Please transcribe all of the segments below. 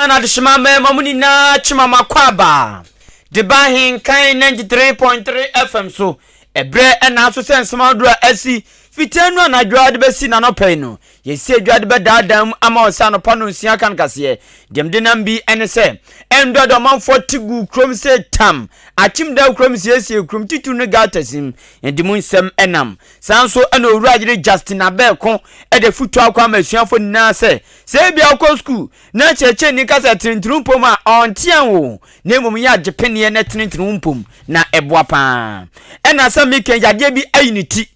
Ghana adehyema mmarima mu nyinaa kyema mo akwaaba de ba Ahenkan 93.3 FM so. Ɛberɛ ɛna so sɛ nsɛm ahodoɔ a asi fiti anu anadwo ara de bɛsi n'anɔpa yi no, yɛsi adwa de bɛdaadaa mu ama wo sɛ anɔpa nonsia ka no kaseɛ. Deɛ mede nam bi ne sɛ, ɛndɔ de ɔmanfoɔ te guu kurom sɛ tam, akyem da kurom siesie kurom titiriw ne Galtasim, yɛde mu nsɛm nam. Saa nso na Owura Yere Justin Abɛɛko de afotuo akɔ ama asuafoɔ nyinaa sɛ, sɛ ebia wokɔ sukuu na kyerɛkyerɛni ka sɛ tenetene wo mpom a, ɔntea wo, na mmom yɛ agyepeneɛ na tenetene wo mpom, na ɛboa pa ara. Ɛna sɛ meka yi, yadeɛ bi ayi ne ti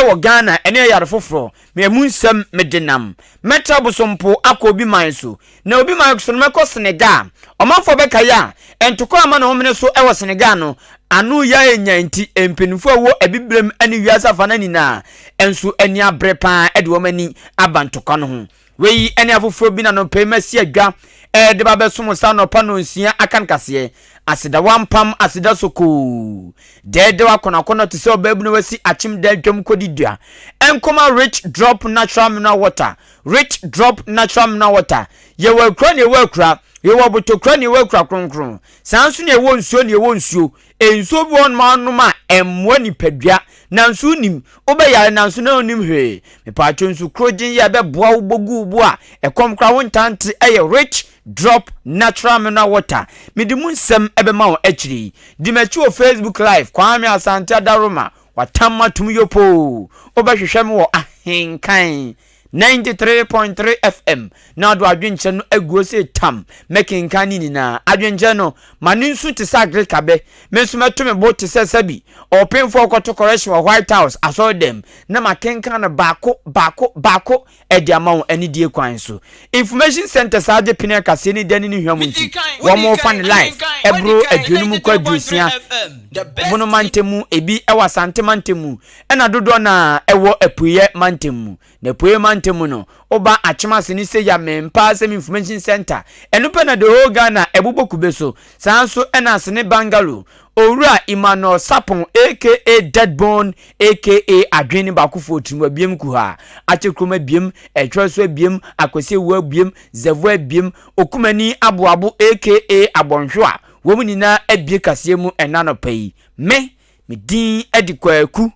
wɔ Ghana, ɛno yɛ yare foforɔ. Me ɛmu nsɛm mede nam. Mɛtra Bosompo akɔ obi man so. Na obi man so no mɛkɔ Senegal. Ɔmanfoɔ bɛkae a, ntokwa a ama ne homene so wɔ Senegal no, ano yɛ a nya nti, mpanyinfoɔ a ɛwɔ Abibirem ne wiase afanan nyinaa nso ani abere pa ara de wɔn ani aba ntokwa no ho. Wei ne afoforɔ bi na anɔpa yi masi adwa de ba bɛsom wo sɛ anɔpa nnɔnsia aka no kaseɛ. Aseda wampam, aseda sokoo. Dɛɛdɛw akɔnɔakɔnɔ te sɛ ɔbaabunu a wasi akyem da dwam kɔdi dua. Nkɔma Rich Drop Natural Mineral Water, Rich Drop Natural Mineral Water. Yɛwɔ akura na yɛwɔ akura, yɛwɔ abotokura na yɛwɔ akura kronkron. Saa nso na yɛwɔ nsuo na yɛwɔ nsuo. Nsuo bi wɔ hɔnom a wonom a ɛmmoa nipadua nanso wonim, wobɛyare nanso na wonnim hwee. Mepatwo nsu korogyen yi a ɛbɛboa wo bɔ gu wo bo a ɛkɔm koraa wontaa nte ɛyɛ Rich Drop Natural Mineral Water. Mede mu nsɛm ɛbɛma wo akyiri yi. Di m'akyi wɔ Facebook Live, Kwame Asante Adaroma, Watam matom yopoo. Wobɛhwehwɛ me wɔ Ahenkan 93.3 FM na ɔde adwenkyerɛ no aguo sɛ tam. Mɛkenkan ne nyinaa. Adwenkyerɛ no, ma no nsu te sɛ agreka bɛ. Me nso mɛto me bo te sɛ sɛbi ɔpemfoɔ ɔkɔto correction wɔ White House asɔredɛm na makenkan no baako baako baako de ama wo anidie kwan so. Information Centre saa gye pene akaseɛ ne dani ne hwam nti wɔn fa no live ɛboro 50 kɔ 60 Bono mantam mu, ebi wɔ Asante mantam mu ɛna dodoɔ no ara ɛwɔ Apueɛ mantam mu. Na Apueɛ mantam mu no woba Akyem ase ne Seya Mempaasɛm Information Centre ɛno pɛ na the whole Ghana ɛbobɔ kube so. Saa nso ɛna Asene Bungalow Owura Emmanuel Sarpong aka Deadbone aka Adwene Baakofoɔ Tirim Abiem Kuhaa, Akyɛ Kurom Abiem, Ɛtwerɛ So Abiem, Akwasi Awuo Abiem, Zɛvo Abiem, Okumani Aboabo aka Abɔnhwewa, wɔn nyinaa abue kaseɛ mu ɛna anɔpa yi. Me, me din de Kwaku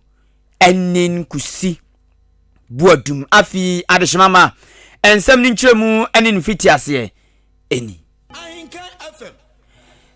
Anin Kusi Boadum. Afei adehyema ma nsɛm no nkyerɛmu ne ne mfitiaseɛ ni.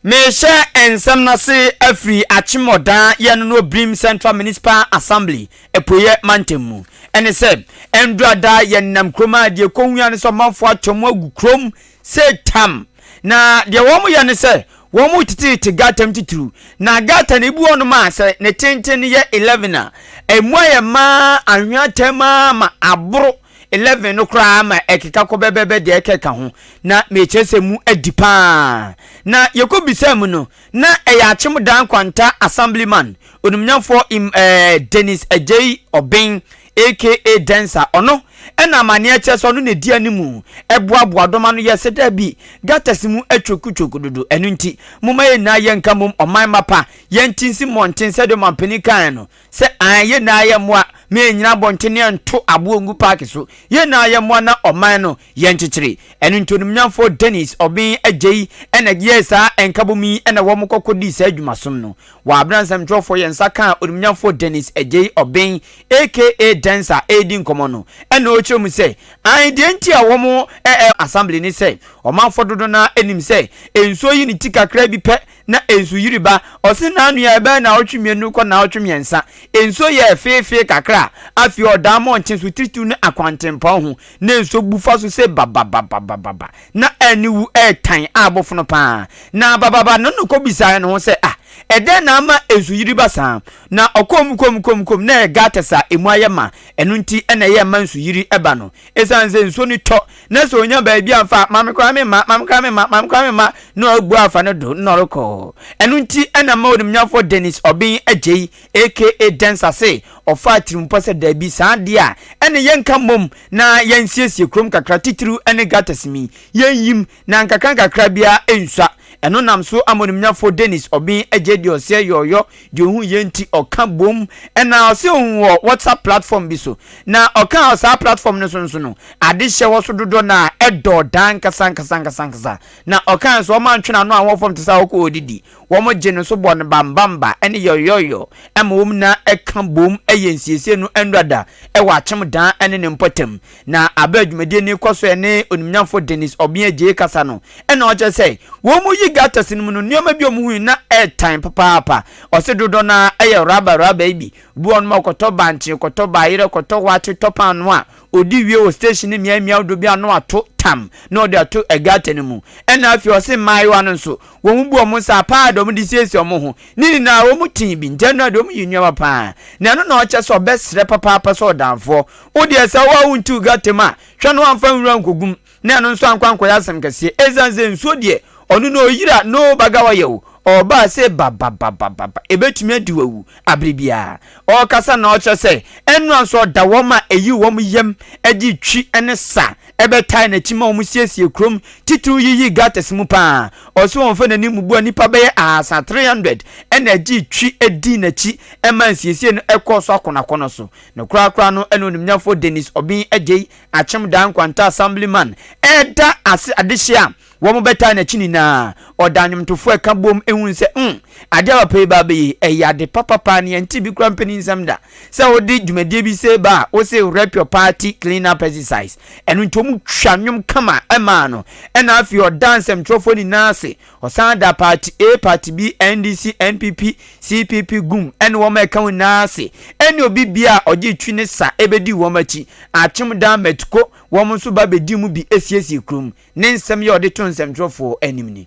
Merehyɛ nsɛm no ase afiri Akyemmɔdaa yɛ no no Obrim Central Municipal Assembly, Apueeɛ Mantam mu. Ɛne sɛ, Ɛnduada yɛnam kurom a deɛ ɛkɔhua ne sɛ ɔmanfoɔ atwa mu agu kurom sɛ tam. Na deɛ wɔn yɛ ne sɛ, wɔn tetetete gata mu titiriw. Na gata no ebi wɔ nom a sɛ ne tenten no yɛ 11 a, ɛmu ayɛ maa anwea tam ara ma aboro 11 no koraa ma ɛkeka kɔ bɛbɛbɛ deɛ ɛkeka ho na mekyerɛ sɛ mu adi paa na yɛkɔ bisaa mu no na ɛyɛ Akyem Dan Kwanta Assemblyman onimnyamfoɔ im eh, Dennis Agyei Ɔben aka Densa ɔno ɛna amaneɛ kyerɛ sɛ ɔno na ɛdi animu ɛboaboa dɔm ano yɛ sɛ daabi gutters mu atwokutwoku dodo ɛno nti momma yɛn nyinaa yɛnka mmom ɔman mapa yɛnte nsi mmɔnten sɛdeɛ ɔmampanin kaeɛ no Sɛ aane, yɛn nyinaa yɛ mmoa ma yɛnnyina abɔnten na yɛnto aboɔ ngu paake so. Yɛn nyinaa yɛ mmoa na ɔman no yɛnkyekyere. Ɛno nti Onimnyamfoɔ Dennis Obeng Adjei na yɛɛ saa nkabom yi na wɔn kɔ kɔdii saa adwumasom no. Wɔ abere a nsɛmtwerɛfoɔ yɛn nsa kaa Onimnyamfoɔ Dennis Adjei Obeng aka Densa redi nkɔmmɔ no, ɛna ɔrekyerɛ mu sɛ aane deɛ nti a wɔn ɛ assembly ne sɛ ɔmanfoɔ dodoɔ no ara nim sɛ nsuo yi ne ti kakra bi pɛ Na nsu yiri ba. Ɔse n'ano yɛ bɛyɛ naawɔtwe mmienu kɔ naawɔtwe mmiɛnsa. Nsuo yɛɛ feefee kakra a, afei ɔdaa mmɔnten so titiriw ne akwantempɔn ho. Na nsuo bu fa so sɛ babababababa. Na aniwu retan abofono paa. Na bababa no no kɔbisaeɛ ne ho sɛ, Ah, ɛdɛn na ama nsu yiri ba saa? Na ɔkɔɔ mu kɔɔ mu kɔɔ mu kɔɔ mu, na ɛyɛ gutters a emu ayɛ ma. Ɛno nti na ɛyɛ ma nsu yiri ba no. Esiane sɛ nsuo no tɔ na sɛ onya baabi amfa a, maame koraa memma, maame koraa memma, maame koraa memma, na ɔabu afa no do na ɔrokɔ. Ɛno nti na ma onimnyamfoɔ Dennis Obeng Adjei aka Densa se ɔfaa tirimpɔ sɛ daabi, saa deɛ a, ɛne yɛnka mmom na yɛnsiesie kurom kakra titiriw ne gutters mi, yɛnyim na nkakrankakra biara nsua. Ɛno nam so ama onimnyafoɔ Dennis Obeng agye deɛ ɔseɛ yɔɔyɔ deɛ ɔhu yɛ nti ɔka bom ɛna ɔse ɔhu wɔ WhatsApp platform bi so na ɔka wɔ saa platform no so nso no ade hyɛ hɔ so dodoɔ no a ɛdɔɔ daa nkasa nkasa nkasa nkasa na ɔka nso ɔma ntwe n'ano a wɔ fam te sɛ ɔkɔ ɔdidi wɔn gye no so bɔ no bambamba ɛne yɔyɔyɔ ɛma wɔn nyinaa ɛka bom ɛyɛ nsiesie no ɛnrada ɛwɔ akyem dan ɛne ne mpɔtam. Na aber a dwumadie no rekɔ so ɛne Onimnyamfo Dennis Obeng Adjei kasa no, ɛna ɔkyerɛ sɛ wɔn mu yi gutters no mu no nneɛma bi a wɔn hui na ɛretan papaapa. Ɔse dodoɔ no ara ɛyɛ rubber rubber yi bi. Obi wɔ hɔnom a ɔkɔtɔ bankye, kɔtɔ bayerɛ, kɔtɔ waakye, tɔ paanoo a ɔdi wie wɔ station no mmeammea ahodoɔ bi a na wato tam na ɔde ato gutter no mu. Ɛna afei ɔse mmaayewa no nso wɔn bu wɔn nsa paa de wɔn de siesie wɔn ho. Ne nyinaa wɔn tee bi nti ɛno deɛ wɔn yi nneɛma paa. Na ɛno na ɔkyerɛ sɛ ɔbɛsrɛ papaapa sɛ ɔdanfoɔ Wo deɛ sɛ wo a wontiw gutter mu a, hwɛ na woamfa nwura ankɔgu mu, na ɛno nso ankɔ ankɔyɛ asɛm kɛseɛ. Ɛsiane sɛ nsuo deɛ, ɔno no ɔyiri a, no bagawa yɛ o, ɔreba a sɛ bababababa, ɛbɛtumi adi wo awu aberɛ biara. Ɔrekasa na ɔkyerɛ sɛ, ɛnora nso ɔda wɔn a ɛyi wɔn yam gye twi ne sa bɛtae n'akyi ma wɔsiesie kurom, titiriw yiyi gutters mu paa. Ɔse wɔmfa n'ani mmubu a nnipa bɛyɛ ahasa, 300, na ɛgyee twi dii n'akyi ma nsiesie no kɔɔ so akɔnɔakɔnɔ so. Ne korakora no ne Onimnyafo Dennis Obeng Adjei, Akyem Daa Nkwanta Assemblyman, reda ase adehye a wɔbɛtaa n'akyi nyinaa. Ɔda nnwomtofo a ɛka bom hu sɛ, mm, ade a papa yi ba abɛyɛ yi, ɛyɛ ade papa paa na yɛntee bi koraa mpanin nsɛm da. Sɛ wode dwumadie bi sei ba a, wose rep your party clean up exercise. Ɛno nti wɔtwa nnwom kama maa no. Ɛna afei ɔdaa nsɛmtwerɛfoɔ nyinaa ase. Ɔsan da Party A, Party B, NDC, NPP, CPP, gum ne wɔn a ɛka ho nyinaa ase ɛne obi biara a ɔgye twi ne sa ɛbɛdii wɔn akyi. Akyem Dan Mɛtko, wɔn nso ba bɛdii mu bi siesie kurom. Ne nsɛm yi a ɔde too nsɛmtwerɛfoɔ anim ni.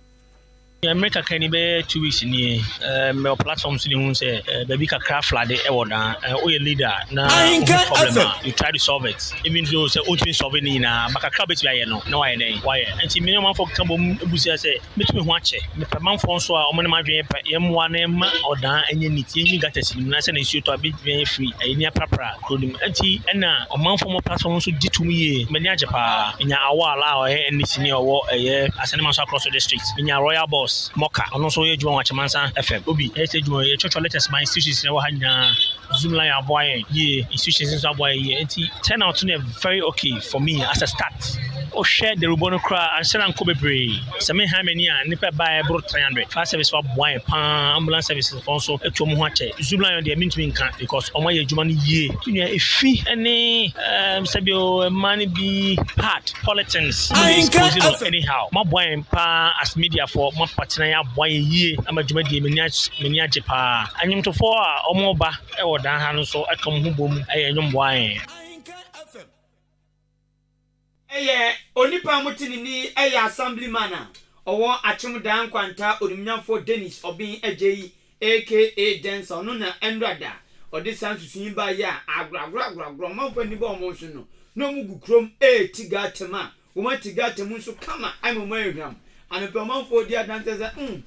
Mmerɛ kakra ni bɛyɛ 2 weeks nie, mewɔ platform so de hu sɛ baabi kakra flood ɛwɔ dan. Woyɛ leader na wohu problem a, you try to solve it, even though sɛ wontumi solve ne nyinaa, but kakra wobɛtumi ayɛ no na wayɛ dɛn wayɛ. Nti me ne ɔmanfoɔ ka bom bu sɛ mɛtumi ho akyɛ mepɛ manfoɔ nso a ɔmo ne m'adwene pɛ, yɛmmoa na yɛmma ɔdan ɛnyɛ neat, yɛnyi gutters no mu na sɛ na nsuo tɔ a bɛtumi ayɛ free ɛyɛ ni aprapra kuro no mu. Nti ɛna ɔmanfoɔ mo platform nso gye tom yie. M'ani agye paa. Menya Awal a ɔyɛ NDC ne ɔwɔ ɛyɛ Asɛnema nso across district. Menya Royal Boss Mɔka, ɔno nso ɔyɛ adwuma wɔ Akyemansa FM. Obi ɛyɛ sɛ adwuma yɛtwɛtwɛ letters ma institutions na ɛwɔ ha nyinaa. Zoomlion aboa yɛn yie, institutions nso aboa yɛn yie, nti turnout no yɛ very okay for me as a start. Wohwɛ dawurubɔ no koraa anhyɛ da nkɔ bebree. Sɛ menhan m'ani a, nnipa ɛbaeɛ boro 300. Fire service fo aboa yɛn paa, ambulance services fo nso atu wɔn ho akyɛ. Zoomlion deɛ mentumi nka because wɔn ayɛ adwuma no yie. Me nua efi ne sɛbio mmaa no bi pad polythenes mo de expose no anyhow. Mo aboa yɛn paa as media foɔ, mo apatena yɛn aboa yɛn yie ama dwumadie m'ani agye paa. Anwomtofoɔ a wɔn ba wɔ dan ha no nso ka wɔn ho bom yɛ nnwom boa yɛn. Ɛyɛ onipa a mote ne nne yi yɛ Assemblyman a ɔwɔ Akyem Daa Nkwanta Onimnyamfoɔ Dennis Obeng Adjei aka Densa. Ɔno na ɛnnora da ɔde saa nsusuii yi baeɛ a agorɔagorɔagorɔagorɔ ɔmanfoɔ ani ba wɔn so no na wɔgu kurom reti gutter mu a wɔn ati gutter mu nso kama ama mu ayɛ hwam. Anɔpa ɔmanfoɔ di adanseɛ sɛ mm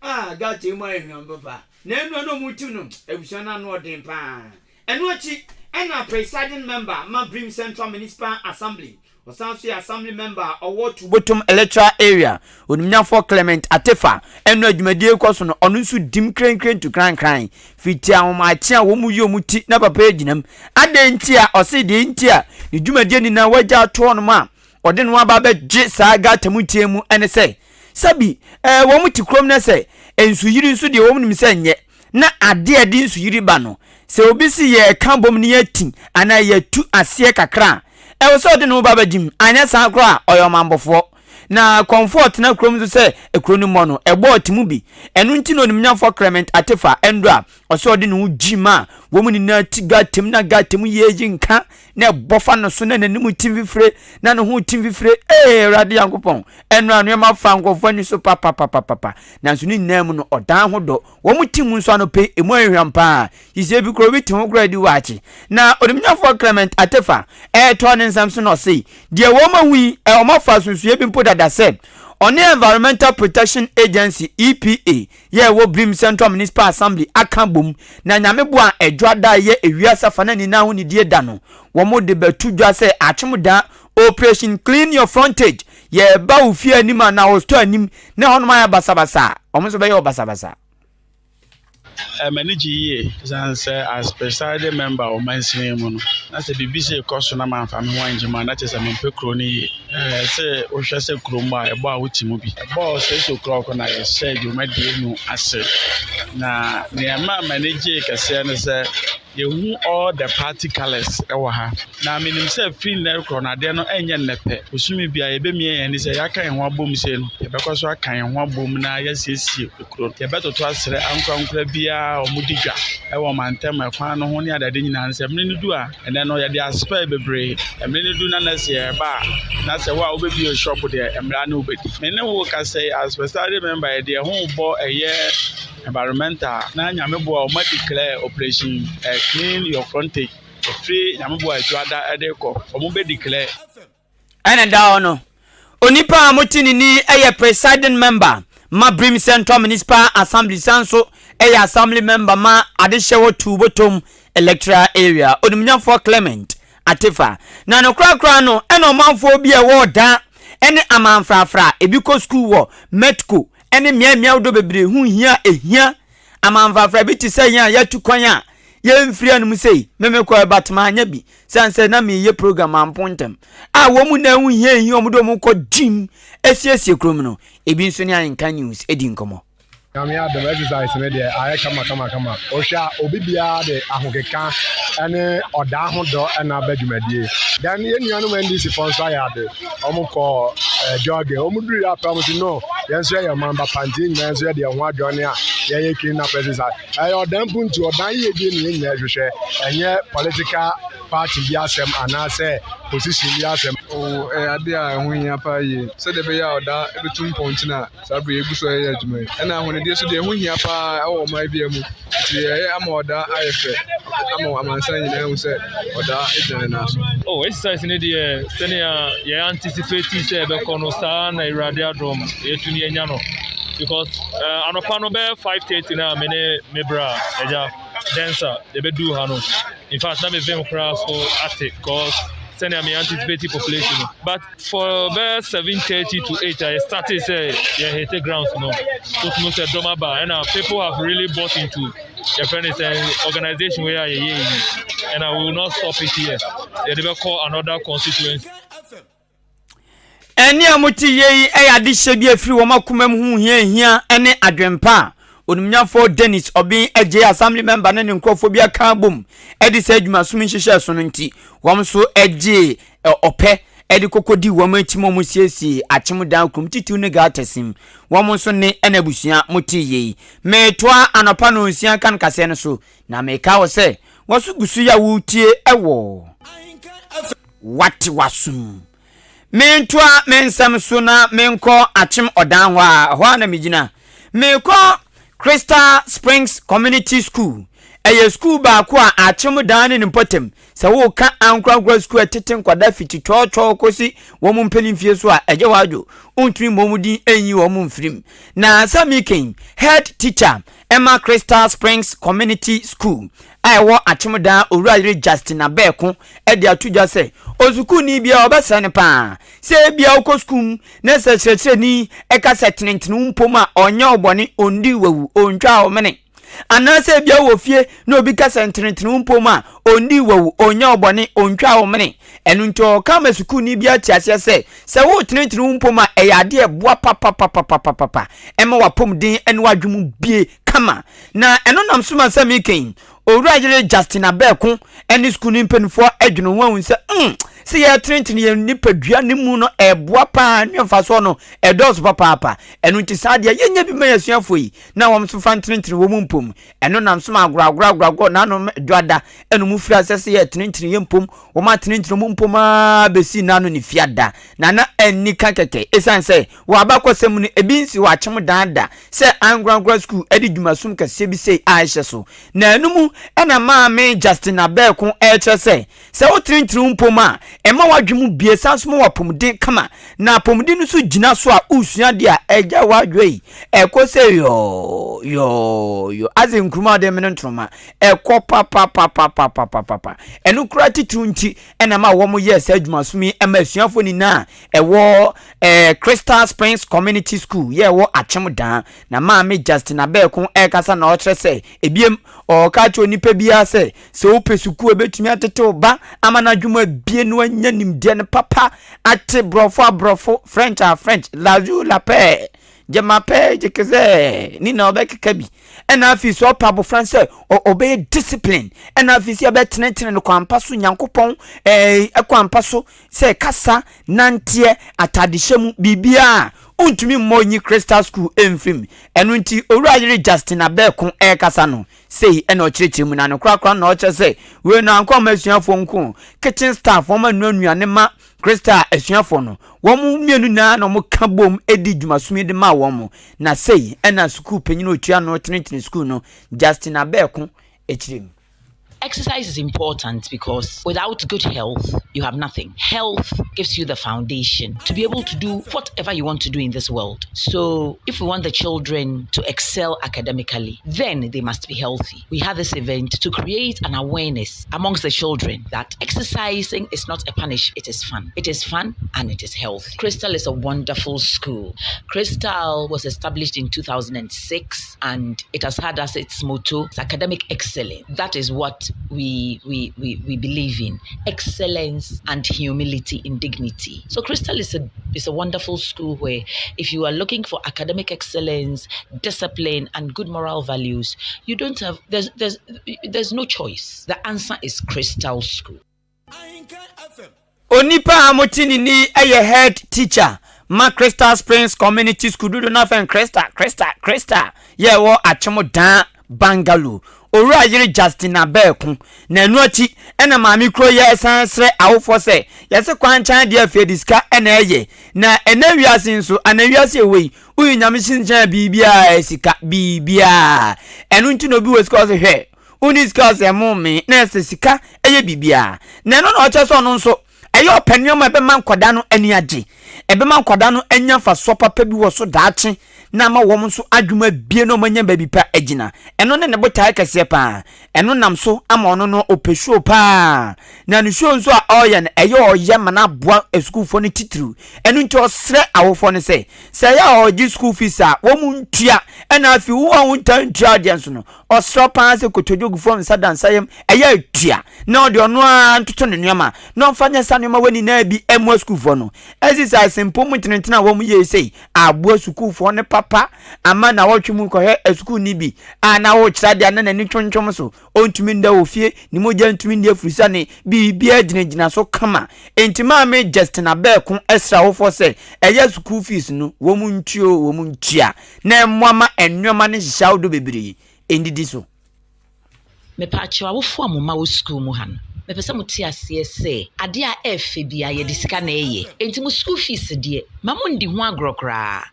ah gutter yi mu ayɛ hwam papa. Na ɛnnora na wɔretim no abusua no ano ɔden paa. Ɛno akyi ɛna presiding member ma Birim Central Municipal Assembly, ɔsan nso yɛ assembly member a ɔwɔ Tubotom Electoral Area, Onimnyafoɔ Clement Atefa. Ɛno a dwumadie rekɔ so no, ɔno nso dim krenkren tu krankran fiti ahomakye a wɔn yi wɔn ti na papa yi gyina mu. Adɛn nti a ɔse deɛ nti a ne dwumadie nyinaa wagya ato hɔnom a ɔde ne ho aba abɛgye saa gutter mu teɛ mu ɛne sɛ, sɛbi wɔn te kurom na sɛ nsuyiri nso deɛ wɔn nim sɛ nyɛ na adeɛ a ɛde nsuyiri ba no, sɛ obi si yɛreka bom ne yɛati anaa yɛatu aseɛ kakra a, ɛwɔ sɛ ɔde ne ho ba bɛgye mu, anyɛ saa koraa a, ɔyɛ ɔmammɔfoɔ. Na kɔmfoɔ a ɔtena kurom nso sɛ kuro no mmɔ no, ɛbɔ ɔte mu bi. Ɛno nti na onimnyafoɔ Clement Atefa Ndɔ a ɔsɛ ɔde ne ho gye mu a wɔn nyinaa ti gatam na gatam yɛ yi nka na ɛbɔ fa no so na n'anim ti mfifire na ne ho ti mfifire. Ee Awurade Nyankopɔn, ɛno a nneɛma fa nkurɔfoɔ ani so papapapapa. Nanso ne nyinaa mu no, ɔdan ho dɔ. Wɔn ti mu nso anɔpɛ yi, emu ayɛ hwam paa. Sisi ebi koraa obi te ho koraa di waakye. Na onimnyafoɔ Clement Atefa ɛretɔ ne nsɛm so na ɔse, deɛ wɔn ahu yi, wɔn afa asunsuiɛ bi mpo dada sɛ ɔne Environmental Protection Agency, EPA, yɛ ɛwɔ Birim Central Municipal Assembly aka bom na Nyame boa a ɛdwa da a ɛyɛ ewiase afa na nyinaa ho nidie da no, wɔn de bɛto dwa sɛ Akyem da Operation Clean Your Frontage. Yɛba wo fie anim anaa wo store anim na ɛhɔnom ayɛ basabasa a, wɔn nso bɛyɛ wo basabasa. M'ani gye yie ɛsiane sɛ as presiding member wɔ mansini mu no, na sɛ biribi sei kɔ so na mamfa me ho angye mu a, na kyerɛ sɛ mempɛ kuro no yie. Sɛ wohwɛ sɛ kurom a ɛbɔ a wote mu bi. Ɛbɔɔ six o'clock na yɛhyɛɛ dwumadie no ase. Na nea ɛmaa m'ani gyee kɛseɛ ne sɛ Yɛhu all the party colours wɔ ha. Na menim sɛ firi nnɛ rekorɔ no adeɛ no ɛnyɛ nnɛ pɛ. Bosome biara yɛbɛmia yɛn ani sɛ yɛaka yɛn ho abom sei no, yɛbɛkɔ so aka yɛn ho abom na yɛasiesie kuro no. Yɛbɛtoto asrɛ ankorankora biara a wɔdi dwa wɔ mantam ɛkwan no ho ne adeade nyinaa no sɛ mmere no du a, ɛnnɛ no yɛde aspɛɛ bebree. Mmere no du na na sɛ yɛreba a, na sɛ wo a wobɛbue shop deɛ mmara ne wobɛdi. Me ne wo rekasa yi as presiding member yɛde yɛn ho rebɔ ɛyɛ Environmental na Nyame boa wɔn a declare operation eh, clean your frontage ɛfiri Nyame boa adwuada ɛde kɔ wɔn bɛ declare. Ɛna da hɔ no, onipa a mote ne ni yɛ presiding member ma Brim Central Municipal Assembly san nso yɛ assembly member ma Adehyɛ wɔ Tuubotom Electoral Area, Onimnyafoɔ Clement Atefa. Na no korakora no, ɛna ɔmanfoɔ bi a ɛwɔ ɔda ne amanfrafra, ebi kɔ sukuu wɔ Metco ne mmeammea ahodoɔ bebree ho hia a ɛhia amanfrafra bi te sɛ yɛn a yɛatu kwan a yɛmfiri anom sei me mekɔ but manyɛ bi sane sɛ na meyɛ program ampo ntɛm a wɔn mu na ɛho hia hia wɔn de wɔn kɔ gym asiesie kurom no ebi nso ne Ahenka News di nkɔmmɔ. Nyame adom exercise no deɛ ayɛ kama kama kama. Wohwɛ a obi biara de ahokeka ne ɔdaa ho dɔ na aba dwumadie. Then yɛn nuanom NDC foɔ nso ayɛ ade. Wɔn kɔɔ eh, jogging. Wɔn duru yɛ apɛ wɔn si no yɛn nso yɛyɛ ɔman ba pa nti yɛn nyinaa nso yɛde yɛn ho adwane a yɛyɛ clean up exercise. Ɛyɛ ɔdan mpuntu ɔdan yiedie na yɛn nyinaa hwehwɛ. Ɛnyɛ political party bi asɛm anaasɛ position bi asɛm. Oh, ɛyɛ ade a ɛho hia paa yie sɛdeɛ ɛbɛyɛ a ɔda bɛtu mpɔn nti na saa bere yi yɛgu so reyɛ adwuma yi. Ɛna ahonidie nso deɛ ɛho hia paa wɔ ɔman biara mu nti yɛyɛ ama ɔda ayɛ fɛ ama amansan nyinaa ahu sɛ ɔda gyina ne nan so. Oh, exercise no deɛ sɛnea yɛ anticipate sɛ ɛbɛkɔ no saa na Awurade adom yɛtumi anya no because uh, anɔpa no bɛyɛ 5:30 na me ne me bra agya Densa yɛbɛduu ha no in fact na me vim koraa so ate because sɛnea me anticipate population no but For bɛyɛ 7:30 to 8 a yɛ startee sɛ yɛ hete grounds no, wotumi sɛ dɔm aba ɛna people have really bought into yɛfrɛ no sɛ organization wei a yɛyɛ yi ɛna we will not stop it here yɛde bɛkɔ another constituency. Ɛnne a mote yie yi yɛ adehyɛ bi a ɛfiri wɔn akoma mu ho hiahia ne adwempa a Onimnyafoɔ Dennis Obeng Adjei, Assembly Member ne ne nkurɔfoɔ bi aka abom de saa adwumasom nhyehyɛɛ so no nti, wɔn nso gyee ɔpɛ de kɔkɔdii wɔn akyi ma wɔsiesiee Akyem Dan kurom titiriw ne Galtasim. Wɔn nso ne ɛna abusua motee yei. Metoa anɔpa nnɔnsia kan kaseɛ no so, na meka wo sɛ, w'aso gu so yi a woretie wɔ Wate w'asom. Mentoa me nsɛm so na menkɔ Akyem Ɔdan hɔ a, ɛhɔ ara na megyina. Merekɔ Crystal Springs Community School. Ɛyɛ sukuu baako a Akyem Dan ne ne mpɔtam. Sɛ woreka ankorankora sukuu a ɛtete nkwadaa fiti twɔɔtwɔɔ kɔsi wɔn mpanin mfie so a, ɛgye w'adwo. Wontumi mmɔ wɔn din nyi wɔn mfiri mu. Na sɛ meka yi, head teacher ma Crystal Springs Community School a ɛwɔ Akyem Dan, Owurayere Justin Abɛɛko de ato dwa sɛ osukuuni biara ɔbɛsrɛ no paa sɛ ebia wokɔ sukuu mu na sɛ kyerɛkyerɛni ka sɛ tenetene wo mpom a ɔnyɛ wo bɔne, ɔndi wawu, ɔntwa wo mene. Anaasɛ ebia wɔ fie na obi ka sɛ ntenetene wo mpom a ɔndi wawu, ɔnyɛ wo bɔne, ɔntwa wo mene. Ɛno nti ɔka ma sukuuni biara te aseɛ sɛ sɛ woretenetene wo mpom a ɛyɛ adeɛ a ɛboa papapapapapa ɛma w'apɔmuden ne w'adwene mu bie kama. Na ɛno nam so ma sɛ meka yi, Owura yere Justin Abɛɛko ne sukuu no mpanimfoɔ adwene ho ahu sɛ mm, sɛ yɛretenetene yɛn nipadua no mu no ɛboa paa ne mfasoɔ no ɛdɔɔso papaapa. Ɛno nti saa deɛ yɛnyɛ bi ma yɛn asuafoɔ yi na wɔn nso fa ntenetene wɔn mu mpom. Ɛno nam so ma agorɔagorɔagorɔagorɔ n'ano dwoada ɛna wɔn firi aseɛ sɛ yɛretenetene yɛn mpom. Wɔn atenetene wɔn mpom ara bɛsi n'ano ne fiada. Na na anni ka kɛkɛ ɛsiane sɛ wɔ abakɔsɛm mu no ebi nsi hɔ akyem dan da sɛ ankorankora sukuu de dwumasum kɛseɛ bi sei a ɛhyɛ so. Na ɛno mu na Maame Justina Berko rekyerɛ sɛ, sɛ wotenetene wo mpom a, Ɛma w'adwene mu bue san nso ma w'apɔmuden kama. Na apɔmuden no nso gyina so a wosua adeɛ a ɛgya w'adwene yi ɛkɔ sɛ yɔɔ yɔɔ yɔɔ adze nkuruma a ɔde mene ntoroma ɛkɔ papapapapapapa. Ɛno koraa titiriw nti ɛna ɛma wɔn yɛɛ saa adwumasom yi ɛma asuafoɔ nyinaa ɛwɔ ɛɛ Crystal Springs Community School yɛ ɛwɔ Akyem Dan. Na maame Justina Abɛɛko ɛrekasa na ɔkyerɛ sɛ ebiem ɔreka akyerɛ onipa biara sɛ Sɛ wopɛ sukuu a ebetumi atete wo ba ama n'adwene abue na wanya nimdeɛ no papa, ate Borɔfo a Borɔfo, French a French, Lazoo la pɛ, gyema pɛ, gyekezɛ, ne na ɔbɛkeka bi. Ɛna afei sɛ ɔpɛ abofra no sɛ ɔbɛyɛ discipline, ɛna afei sɛ yɛbɛtenetene no kwampa so, Nyankopɔn ɛɛ kwampa so, sɛ kasa, nanteɛ, atadehyɛ mu, biribiara wontumi mmɔ nyi Crystal School mfiri mu. Ɛno nti, Owura Yere Justin Abɛɛko ɛrekasa no, Sei na ɔkyerɛkyerɛ mu, na ne korakora no na ɔkyerɛ sɛ wei no ankɔ amma asuafoɔ nko o, kitchen staff, wɔn a nua nnuane ma Crystal asuafoɔ no, wɔn mmienu nyinaa na wɔka bom di dwumasom yi de ma wɔn. Na sei na sukuu panyin a ɔtua ano tenetene sukuu no, Justin Abɛɛko kyerɛ mu. Exercise is important because without good health, you have nothing. Health gives you the foundation to be able to do whatever you want to do in this world. So, if we want the children to excel academically, then they must be healthy. We had this event to create an awareness amongst the children that exercising is not a punishment, it is fun. It is fun and it is healthy. Crystal is a wonderful school. Crystal was established in 2006 and it has had as its motto academic excellence. That is what we, we, we, we believe in excellence and humility in dignity. So, Crystal is a, is a wonderful school where if you are looking for academic excellence, discipline, and good moral values, you don't have, there's, there's, there's no choice. The answer is Crystal School. Onipa a mote ne nne yi yɛ head teacher ma Crystal Springs Community School dodo no afɛn Crystal, Crystal, Crystal yɛ ɛwɔ Akyem Dan Bungalow. Owura yere Justin Abɛɛko. Na ɛno akyi ɛna maame kuro yɛ san srɛ awofoɔ sɛ yɛse kwankyɛn adeɛ afei de sika ɛna ɛyɛ na ɛnɛ wiase nso ana wiase ɛwɔ yi woyi nyame hyinhyɛn biribiara sika biribiara ɛno nti na obi wɔ sika ɔsɛ hwɛ Wonni sika ɔsɛ mo me na ɛsɛ sika ɛyɛ biribiara. Na ɛno na ɔkyerɛ sɛ ɔno nso ɛyɛ ɔpɛ nneɛma a ɛbɛma nkwadaa no ani agye, ɛbɛma nkwadaa no anya mfasoɔ papa bi wɔ so daakye na ama wɔn nso adwuma abie na wɔanya baabi pa agyina. Ɛno ne ne botaeɛ kɛseɛ paa. Ɛno nam so ama ɔno no ɔpɛ show paa. Na ne show nso a ɔreyɛ no ɛyɛ ɔyɛ ma no aboa asukuufoɔ no titiriw. Ɛno nti ɔsrɛ awofoɔ no sɛ, sɛ ɛyɛ a ɔregye school fees a wɔn ntua, ɛna afei wo a wontaa ntua adeɛ nso no, Ɔsrɛ paa sɛ kotodwe gu fam nsa da nsa yam, ɛyɛ atua, na ɔde ɔno ara ntoto ne nneɛma, na ɔmfa nyɛ saa nneɛma wɔ nyinaa bi mmoa sukuufoɔ no. Exercise mpo mu ntenetene a wɔn yɛe sei aboa sukuufoɔ no papa ama nnawɔtwe mu kɔhwɛ asukuuni bi a na ɔrekyerɛ adeɛ a na n'ani twomtwom so, ɔntumi nda wɔ fie, ne mogya ntumi nni afurusane, biribiara gyinagyina so kama. Enti Maame Justina Berko srɛ awofoɔ sɛ ɛyɛ sukuu fees no wɔn ntua o wɔn ntua. na ɛmmoa ma nneɛma ne nhyehyɛe ahodoɔ bebree nnidi so. Mepaakyɛw awofo a mo mma wɔ sukuu mu ha no, mepɛ sɛ mote aseɛ sɛ adeɛ a ɛyɛ fɛ biara yɛde sika na ɛyɛ. Enti mo sukuu fees deɛ, mma monndi ho agorɔ koraa.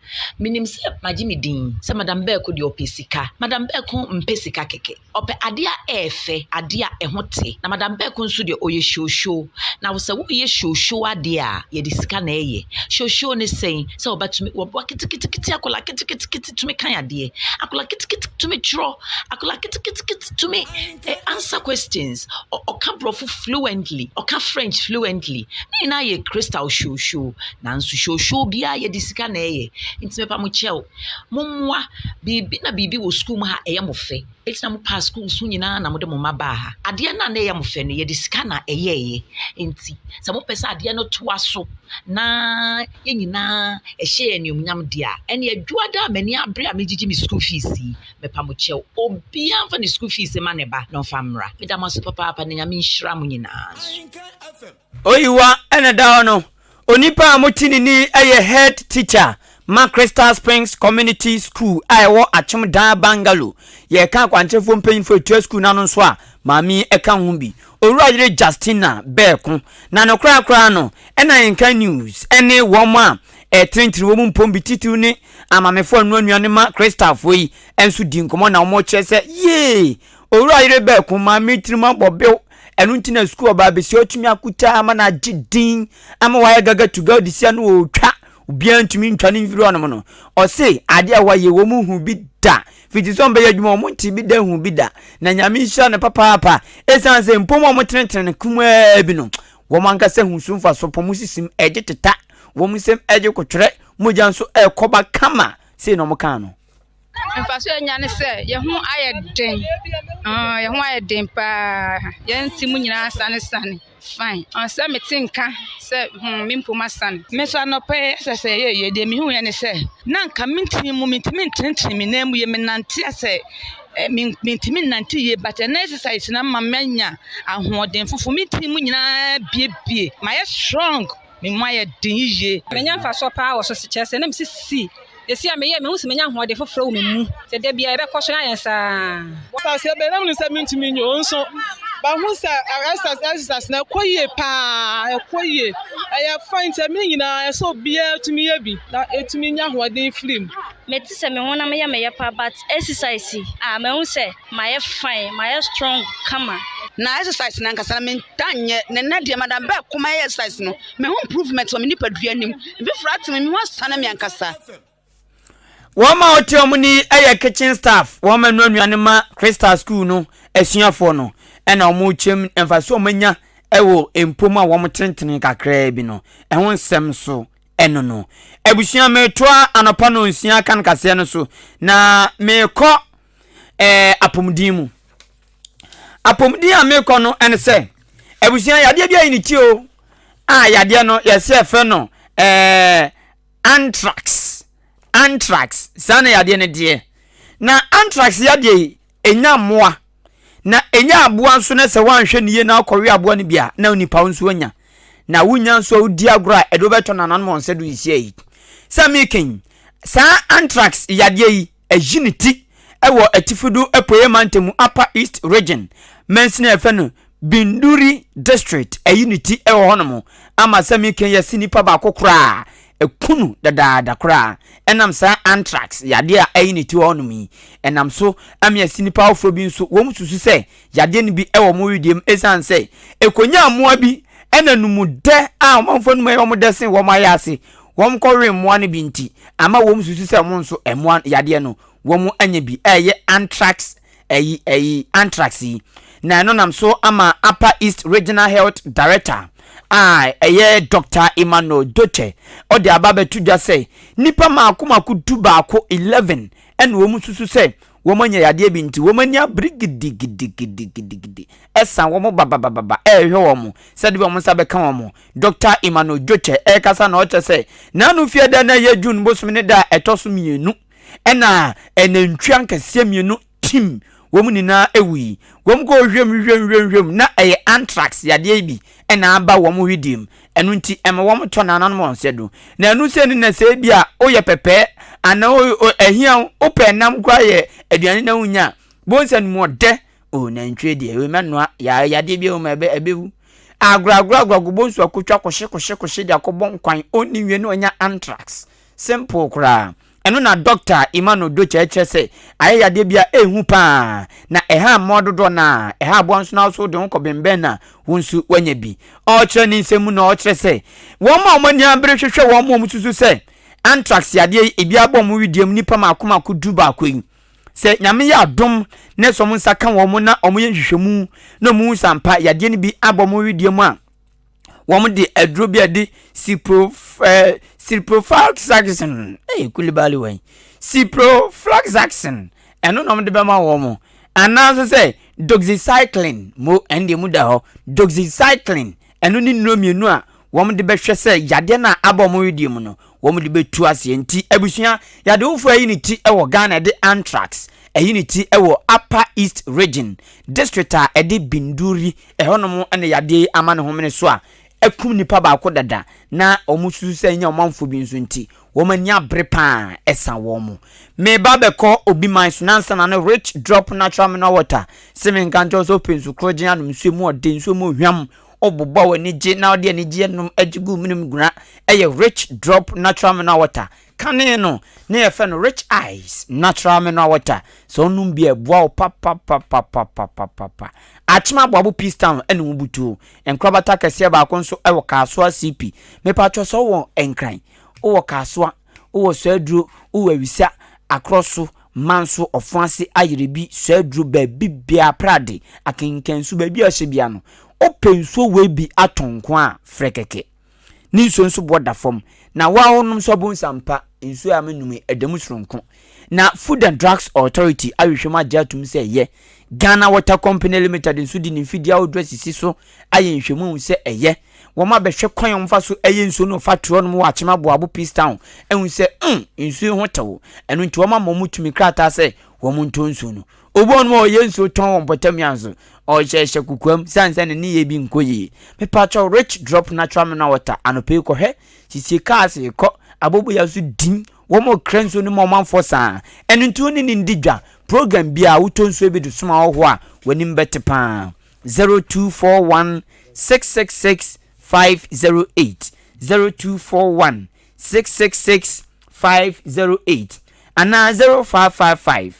Menim sɛ magye me din sɛ Madam Berko deɛ ɔpɛ sika. Madam Berko mpɛ sika kɛkɛ. Ɔpɛ adeɛ a ɛyɛ fɛ, adeɛ a ɛho te. Na Madam Berko nso deɛ ɔyɛ showshow. Na sɛ woreyɛ showshow adeɛ a, yɛde sika na ɛyɛ. Showshow ne sɛn? Sɛ ɔba tumi, ɔba ketekete, akwadaa ketekete tumi kan adeɛ. Akwadaa ketekete tumi twerɛ. Akwadaa ketekete tumi eh, answer questions. Ɔka Borɔfo fluently. Ɔka French fluently. Ne nyinaa yɛ crystal showshow. Nanso showshow biara yɛde sika na ɛyɛ. Nti mepa mo kyɛw, mommoa biribi na biribi wɔ sukuu mu ha ɛyɛ mo fɛ. Enti na mopaa sukuu so nyinaa na mode mo mma baa ha. Adeɛ no a na ɛyɛ mo fɛ no, yɛde sika na ɛyɛeɛ. Enti sɛ mopɛ sɛ adeɛ no toa so na yɛn nyinaa ɛhyɛ yɛn animuonyam deɛ a, ɛnneɛ Dwoada a m'ani abere a megyegye me sukuu fees yi, mepa mo kyɛw, obiara mfa ne sukuu fees mma ne ba na ɔmfa mmra. Meda mo ase papaapa na Nyame nhyira mo nyinaa nso. Oyiwa na ɛda hɔ no. Onipa a mote ne nne yi yɛ head teacher ma Crystal Springs Community School a ɛwɔ Akyem Dan Bungalow. Yɛreka akwankyerɛfoɔ mpanyinfoɔ a ɛtua sukuu no ano nso a, maame yi ka ho bi. Owura yere Justina Berko. Na no koraa koraa no, ɛna Nkan News ne wɔn a ɛtenetene wɔn mpom bi titiriw ne amamefoɔ a ɛnoa nnuane ma Crystalfoɔ yi nso di nkɔmmɔ na wɔkyerɛ sɛ, yee! Owura yere Berko, maame tirim abɔ bew. Ɛno nti na sukuu ɔbaa besia ɔtumi akuta ama no agye din ama wayɛ gaga tuga ɔde sia no ɔretwa obiara ntumi ntwa no mfiri hɔnom no. Ɔse adeɛ a wayɛ wɔn hu bi da fiti sɛ ɔmbɛyɛ adwuma wɔn nte bi da hu bi da na Nyame nhyira no papaapa ɛsiane sɛ mpom a wɔtenetene no kumaa bi no wɔn ankasa hu so mfaso pɔn sisim ɛgye teta wɔn nsam ɛgye kotwerɛ mogya nso ɛrekɔba kama sei na wɔn kaa no. Mfaso a yɛanya ne sɛ yɛn ho ayɛ den. Yɛn ho ayɛ den paa. Yɛn ti mu nyinaa asanesane fine. Ɔsɛ mete nka sɛ hmm, me mpom asane. Me nso anɔpa yi ɛsɛ sɛ ɛyɛ yie deɛ mehuiɛ ne sɛ na anka mentumi mu mentumi ntenetene me nan mu yie menante asɛ mentumi nnante yie but ɛnɛ exercise no ama manya ahoɔden foforɔ me tiri mu nyinaa abuebue mayɛ strong. Me mu ayɛ den yiye. Manya mfasoɔ paa wɔ so kyerɛ sɛ na me sisi seesei a meyɛ mehu sɛ manya ahoɔden foforɔ wɔ me mu sɛ da biara yɛbɛkɔ so na ayɛ saa. Exercise bɛn na menim sɛ mentumi nyɛ o nso mahu sɛ exercise exercise no ɛkɔ yie paa ɛkɔ yie ɛyɛ fine nti ɛmene nyinaa ɛsɛ obiara tumi yɛ bi na ɛtumi nya ahoɔden firi mu. Mete sɛ me honam yɛ me ya paa but exercise a mahu sɛ mayɛ fine mayɛ strong kama. Na exercise no ankasa no mentaa nyɛ na nnɛ deɛ madam bɛɛko mayɛ exercise no mehu improvement wɔ me nipadua no mu mfifiri ate me me ho asane me ankasa. Wɔn a wɔte wɔn ni yɛ kitchen staff, wɔn a ɛnoa nnuane ma Crystal School no asuafoɔ no, ɛna wɔrekyɛm mfasoɔ a wɔanya wɔ mpom a wɔtenetene kakraa bi no ɛho nsɛm so ɛno no. Abusua metoa anɔpa nonsia kan kaseɛ no so na mekɔ ɛɛ apɔmuden mu. Apɔmuden a mekɔ no ɛne sɛ abusua yadeɛ bi ayi ne ti o a yadeɛ no yɛsɛ yɛfrɛ no ɛɛ anthrax anthrax saa na yadeɛ no deɛ na anthrax yadeɛ yi ɛnya mmoa Na ɛnya aboa nso na sɛ woanhwɛ no yie na wokɔwe aboa no bi a, na onipa wo nso anya. Na wonya nso a wodi agorɔ a ɛde wobɛtɔ nananom wɔn nsa do nsia yi. Sɛ meka yi, saa anthrax yadeɛ yi ayi ne ti wɔ atifido apueɛ mantam mu Upper East Region mansini a yɛfrɛ no Binduri District ayi ne ti wɔ hɔnom ama sɛ meka yi yɛse nipa baako koraa aku no dadaada koraa ɛnam saa anthrax yadeɛ a ayi ne ti hɔ nom yi. Ɛnam so ama yɛasi nnipa afoforɔ bi nso wɔn susu sɛ yadeɛ no bi wɔ wɔn wedeɛ mu ɛsiane sɛ ɛkɔnyaa mmoa bi ɛna no mu dɛ a ɔmanfoɔ no mu ɛyɛ wɔn dɛ sen wɔn ayɛ ase wɔn kɔwe mmoa no bi nti ama wɔn susu sɛ wɔn nso mmoa yadeɛ no wɔn anya bi ɛyɛ anthrax ɛyi ɛyi anthrax yi na ɛno nam so ama Upper East Regional Health Director a ɛyɛ Dr. Emmanuel Doche ɔde aba abɛto dwa sɛ nnipa mako mako 11 11 ɛna wɔn susu sɛ wɔn anya yadeɛ bi nti wɔn ani abere gidigidigidigidi ɛsan wɔn babababa ɛrehwɛ wɔn sɛde wɔn nsa bɛka wɔn. Dr. Emmanuel Doche ɛrekasa na ɔkyɛ sɛ n'ano fie da na ɛyɛ June bosome ne da a ɛtɔ so mmienu ɛna anantwi ankɛseɛ mmienu tim wɔn nyinaa wui. Wɔn kɔ hwehwɛm hwehwɛm hwehwɛm na ɛyɛ anthrax yadeɛ yi bi ɛna aba wɔn wedeɛ mu. Ɛno nti ɛma wɔn tɔ nananom wɔn sɛ do. Na ɛno sɛ ne na sɛ ebi a woyɛ pɛpɛɛ anaa ɛhia wopɛ nam koraa yɛ aduane na wonya a, bonsa no mu ɔdɛ. O nantwie deɛ wei mɛnoa yadeɛ bi a wɔn ɛbɛ ɛbɛwu. Agorɔ agorɔ agorɔ agorɔ bonsu akotwa kɔhye kɔhye kɔhye de akɔbɔ nkwan ɔnni nwie na ɔnya anthrax. Simple koraa. Ɛno na Dɔkta Emmanuel Dokyɛ kyerɛ sɛ ayɛ yadeɛ bi a ɛyɛ hu pa ara, na ɛha mmoa dodoɔ no ara, ɛha aboa nso na wo nso wode ho kɔbɛnbɛn no a, wo nso woanya bi. Ɔrekyerɛ ne nsɛm mu na ɔkyerɛ sɛ wɔn a wɔn ani abere hwehwɛ wɔn a wɔsusu sɛ anthrax yadeɛ yi ebi abɔ wɔn wedeɛ mu nnipa mmaako mmaako 11 yi, sɛ Nyame yɛ adom na sɛ wɔn nsa ka wɔn na wɔyɛ nhwehwɛmu na wɔhu sɛ ampa yadeɛ no bi abɔ wɔn wedeɛ mu a, wɔde aduro bi a ɛde ciprof ɛɛ eh, ciprofloxacin ɛyɛ kulibali wɛn ciprofloxacin ɛno na wɔde bɛma wɔn anaa nso sɛ doxycycline mo ɛno deɛ mu da hɔ doxycycline ɛno ne nnuro mmienu a wɔde bɛhwɛ sɛ yadeɛ no a aba wɔn wedeɛ mu no wɔde bɛtu aseɛ nti abusua yadeɛ foforɔ ayi ne ti wɔ Ghana ɛde anthrax ɛyi ne ti wɔ Upper East Region district a ɛde Binduri Ɛhɔnom na yadeɛ yi ama ne homene so a akum nipa baako dada na wɔsusu sɛ anya ɔmanfoɔ bi nso nti, wɔn ani abere pa ara ɛsa wɔn. Meba bɛkɔ obi man so nansa na no rich drop natural mineral water se menka nkyerɛ wo sɛ wopɛ nsu korɔgyen anom nsuo mu ɔde nsuo mu ohwam. Wobobɔ a w'ani gye na wode anigyeɛ nom gye gu menom guna ɛyɛ Rich Drop Natural Mineral Water. Kane no, na yɛfrɛ no Rich Ice Natural Mineral Water. Sɛ wonom bi a, ɛboa wo papapapapapapapa. Akyem Aboabo Peace Town ɛne wo butuo. Nkorabata kɛseɛ baako nso ɛwɔ Kasoa CP. Mepatwɔ sɛ wowɔ Nkran, wowɔ Kasoa, wowɔ Swedru, wowɔ Awisa, Akorɔso, Manso, Ɔfoase, Ayerebi, Swedru, baabi biara, Prade, Akenkansu, baabi a ɔhyɛ biara no, wopɛ nsuo wei bi atɔ nko a, frɛ kɛkɛ. Ne nsuo nso boɔ da fam. Na wo a wonom nso abɔ nsa mpa, nsuo a menom yi, ɛda mu soronko. Na Food and Drugs Authority ahwehwɛ mu agye atom sɛ ɛyɛ. Ghana Water Company Limited nso de ne mfidie ahodoɔ asisi so ayɛ nhwɛmu ahu sɛ ɛyɛ. Wɔn abɛhwɛ kwan a wɔfa so yɛ nsuo no fa torɔ nom wɔ Akyem Aboabo Peace Town ahu sɛ mm nsuo yi ho tew. Ɛno nti wɔn ama wɔn tumi krataa sɛ wɔn ntɔ nsuo no. Obi wɔ nom a ɔyɛ nsuo tɔn wɔ mpɔtam yi nso ɔhyɛhyɛ kokoam sane sɛ ne nneyɛɛ bi nkɔ yie. Mepakyɛw Rich Drop Natural Mineral Water anɔpa yi kɔhwɛ siesie cars kɔ aboboya nso din wɔn rekra nsuo no ma ɔmanfoɔ saa. Ɛno nti wo ne no ndi dwa. Program biara wotɔ nsuo bi de soma hɔhoɔ a w'anim bɛte paa. 0241 666 508 0241 666 508 anaa 0555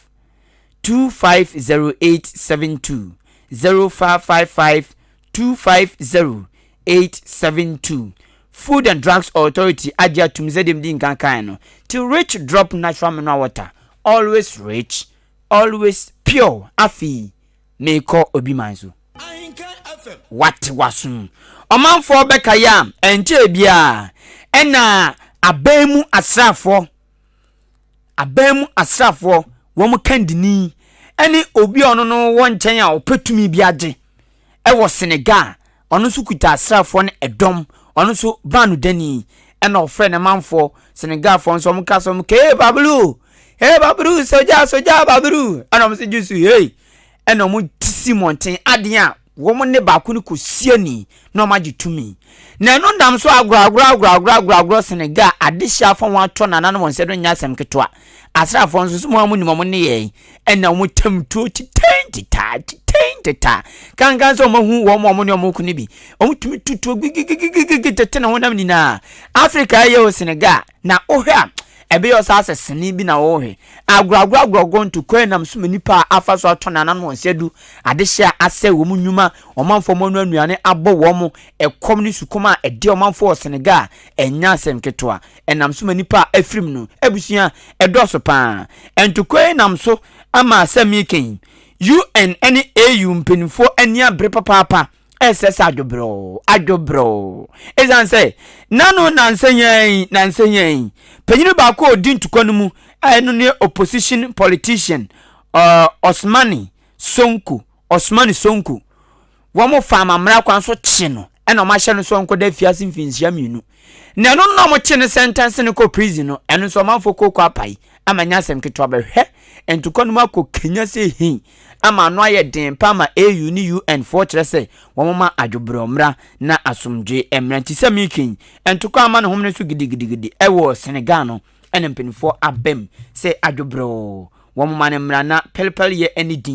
250872 0555 250872 Food and Drugs Authority agye atum sɛ deɛ medi nkan kae no ti rich drop natural mineral water always rich always pure afei Merekɔ obi man so. Wate w'asom. Ɔmanfoɔ bɛkae a, ɛnkyɛɛ biara ɛna aban mu asraafoɔ, aban mu asraafoɔ, wɔn kandini ɛne obi a ɔno no wɔ nkyɛn a ɔpɛ tumi bi agye ɛwɔ Senegal. Ɔno nso kuta asraafoɔ ne ɛdɔm. Ɔno nso baanodani ɛna ɔfrɛ ne manfoɔ Senegalfoɔ nso wɔn ka sɛ wɔn kee baburu, hey baburu, sogya sogya baburu ɛna wɔn nso gye so hey. Ɛna wɔn ti si mmɔnten adeɛ a wɔn ne baako no kɔ siani na wɔn agye tumi. Na ɛno nam so agorɔ agorɔ agorɔ agorɔ agorɔ agorɔ Senegal adehye afa wɔn atɔ nananom wɔn nsa do nyɛ asɛm ketewa. Asraafoɔ nso so mo a mo nim wɔn nneyɛe ɛna wɔn tam tuo titɛn titaa titɛn titaa kankan sɛ wɔn ahu wɔn a wɔn ne wɔn ko no bi. Wɔn tumi tutuo gigigigigigi tete ne honam nyinaa. Africa ɛyɛ o Senegal na wohwɛ a ɛbɛyɛ ɔsaa sɛ sene bi na wɔhwɛ. Agorɔ agorɔ agorɔ agorɔ ntokwa nam so ma nnipa a afa so atɔ nananom wɔn nsa du adehye a asɛe wɔn nnwuma, ɔmanfoɔ wɔn ano nnuane abɔ wɔn, ɛkɔm ne sukɔm a ɛde ɔmanfoɔ wɔ Senegal ɛnyɛ asɛm ketewa. Ɛnam so ma nnipa a afirim no abusua ɛdɔɔso paa. Ntokwa yi nam so ama asɛm yi kan UN ne AU mpanimfoɔ ani abere papaapa ɛsɛ sɛ adwobrɛw adwobrɛw ɛsiane sɛ nano nansa yɛn nansa yɛn panyin baako a ɔdi ntokwa no mu a ɛno ne opposition politician uh, Osmani Sonko Osmani Sonko wɔn fa amammerɛ kwan so kye no ɛna wɔn ahyɛ no so ɔnkɔda afiase mfinhyia mmienu na ɛno na wɔn kye no sɛntɛnse no kɔ prison no ɛno nso ɔmanfoɔ koko apae ama nyɛ asɛm ketewa bɛhwɛ ntokwa no mu akɔ kenya sɛ hin ama ano ayɛ den paa ma AU ne UN foɔ kyerɛ sɛ wɔn ma adwobrɛw mmra na asomdwoe mmra nti sɛ meka yi ntokwa ama ne homene so gidigidigidi ɛwɔ Senegal no ɛna mpanimfoɔ abam sɛ adwobrɛw wɔn ma no mmra na pɛrepɛreyɛ ne din.